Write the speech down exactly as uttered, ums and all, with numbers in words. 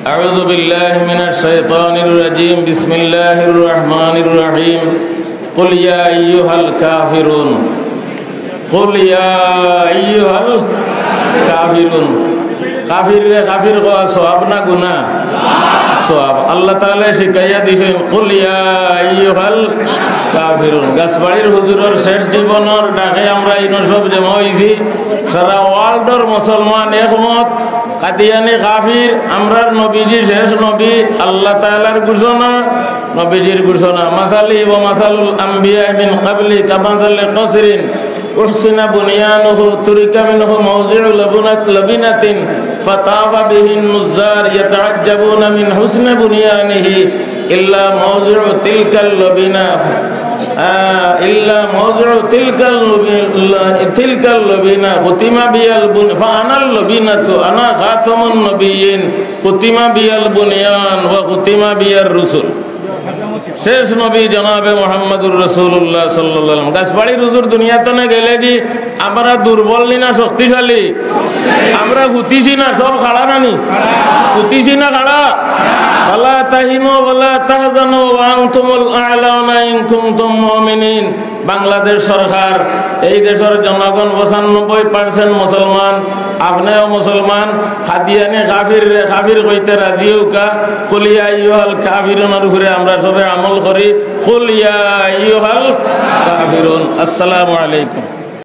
أعوذ بالله من الشيطان الرجيم. بسم الله الرحمن الرحيم. قل يا أيها الكافرون. قل يا أيها الكافرون. কাফিররে কাফির কওয়া সওয়াব না গুনাহ? সওয়াব। আল্লাহ তাআলায় শিখাইয়া দিছইন, "কুল ইয়া আইয়ুহাল কাফিরুন।" গাছবাড়ির হুজুরর শেষ জীবনর ডাকে আমরা ইনো সব জমা অইছি। সারা ওয়ার্ল্ডর মুসলমান একমত, কাদিয়ানি কাফির, আমরার নবীজি শেষ নবী, আল্লাহ তাআলার ঘোষণা, নবীজির ঘোষণা, "মাসালি ওয়া মাসালুল আম্বিয়া মিন ক্বাবলি কামাসালি কাসরিন উহসিনা বুনিয়ানুহু তুরিকা মিনহু মাওজিউ লাবুনাত-, লাবিনাতিন ফাতাফা বিহিন নুজ্জার ইয়াতাআজ্জাবুনা মিন হুসনি বুনিয়ানিহি ইল্লা মাওজিউ তিলকাল লাবিনা, আ, ইল্লা মাওজিউ তিলকাল লাবি-, তিলকাল লাবিনা হুতিমা বিয়াল বুন-, ফা আনাল লাবিনাতু আনা খাতামুন নাবিয়্যিন হুতিমা বিয়াল বুনিয়ান ওয়া হুতিমা বিয়ার রুসুল।" শেষ নবী জনাবে মুহাম্মাদুর রাসূলুল্লাহ সাল্লাল্লাহু আলাইহি ওয়াসাল্লাম। গাছবাড়ির হুজুর দুনিয়া তনে গেলেগি, আমরা দুর্বল নি না শক্তিশালী? আমরা হুতিছি না, সব খাড়া নানি? হুতিছি না খাড়া? "ফালা তাহিনু ওয়ালা তাহজানু ওয়া আনতুমুল আ'লাউনা ইন কুনতুম মুমিনিন।" বাংলাদেশ সরকার, এই দেশর জনগণ পঁচানব্বই পার্সেন্ট মুসলমান, আপনেও মুসলমান, কাদিয়ানি কাফিররে কাফির কইতে রাজি অউক্কা, "কুল ইয়া আইয়ুহাল কাফিরুনর" উপরে আমরা সবে আমল করি, "কুল ইয়া আইয়ুহাল কাফিরুন।" আসসালামু আলাইকুম।